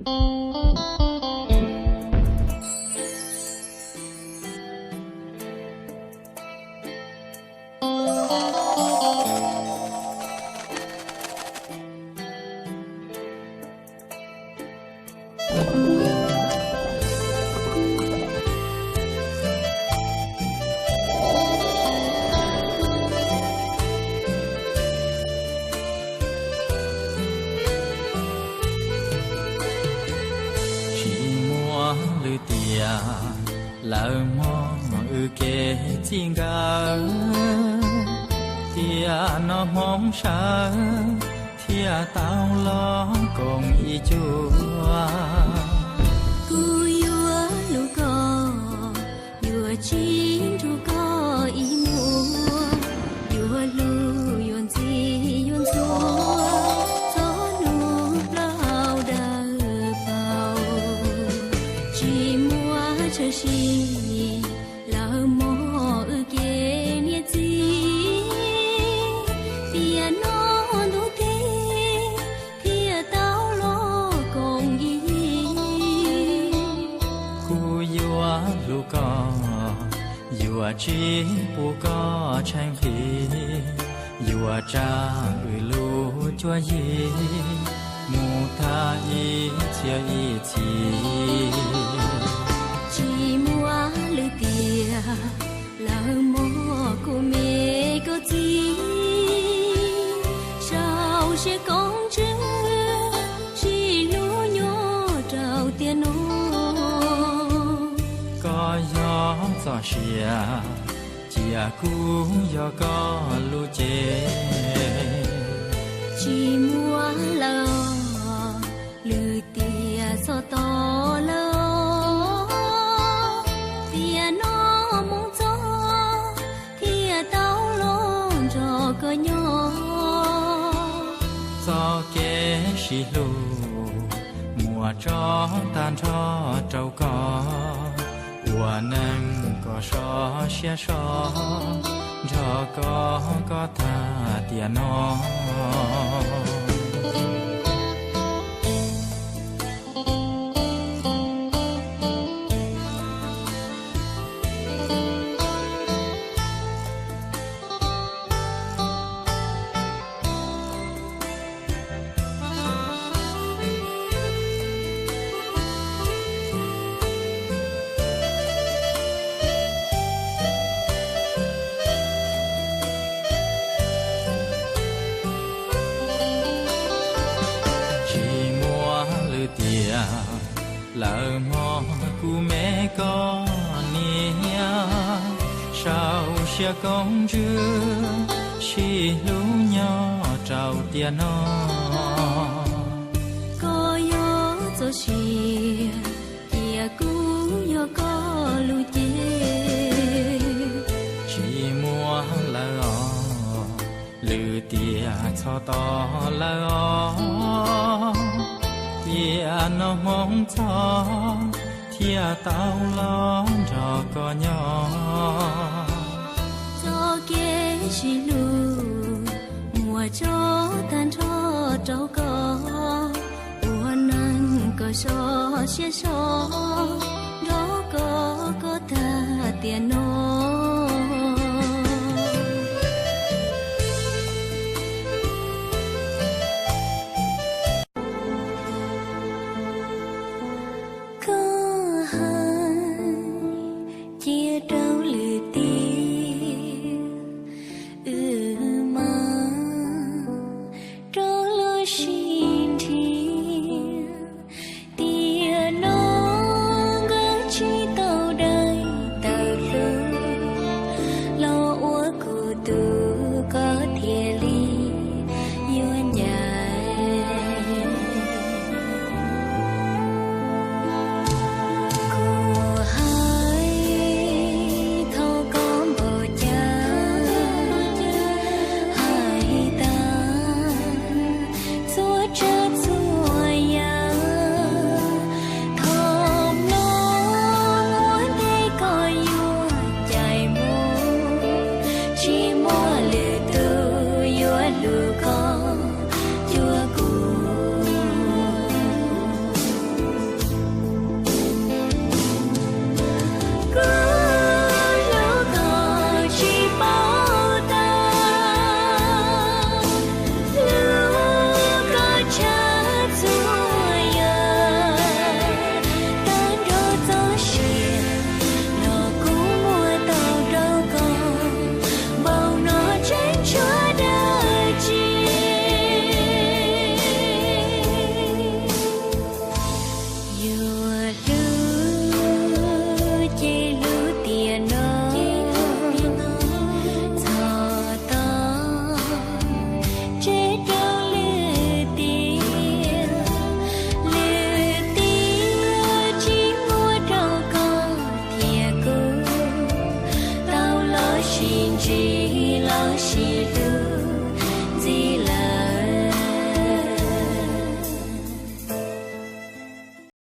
Tsis muaj lwm tiam lawv muab wb kev txij nkawm, tiam no hmoov sawv thiaj tau los koom ib cuab. Kuv yuav hlub koj, yuav tsis nrug koj ib muag, yuav hlub yuav ntxim yuav ntxuav txog hnub plaub hau dawb paug. Tsis muaj tshwm sim lawv muab wb kev niam txiv, tiam no ntuj teb thiaj tau los koom ib yig. Kuv yuav hlub koj, yuav tsis pub koj tsheej nqhis, yuav tsa wb lub cuab yig mus tag ib txhia ib txhis. Tsis muaj lwm tiam lawv muab kuv me koj txiv, sau siab koob tswv sib hlub nyob rau tiam no. Koj yog txoj sia, cia kuv yog koj lub cev. Tsis muaj lawm lwm tiam txhob tos lawm, tiam no mus txog thiaj tau los nrog koj nyob. Txoj kev sib hlub muab tso tag nrho rau koj, ua neej kom sov siab so nrog koj, koj tag tiam no. Tsis muaj lwm tiam lawv muab kuv me koj niam, sau siab koob tswv sib hlub nyob rau tiam no. Koj yog txoj sia, cia kuv yog koj lub cev. Tsis muaj lawm os, lwm tiam txhob tos lawm os, tiam no hmoov txog thiaj tau los nrog koj nyob. Txoj kev sib hlub muab tso tag nrho rau koj, ua neej kom sov siab so nrog koj, koj tag tiam no.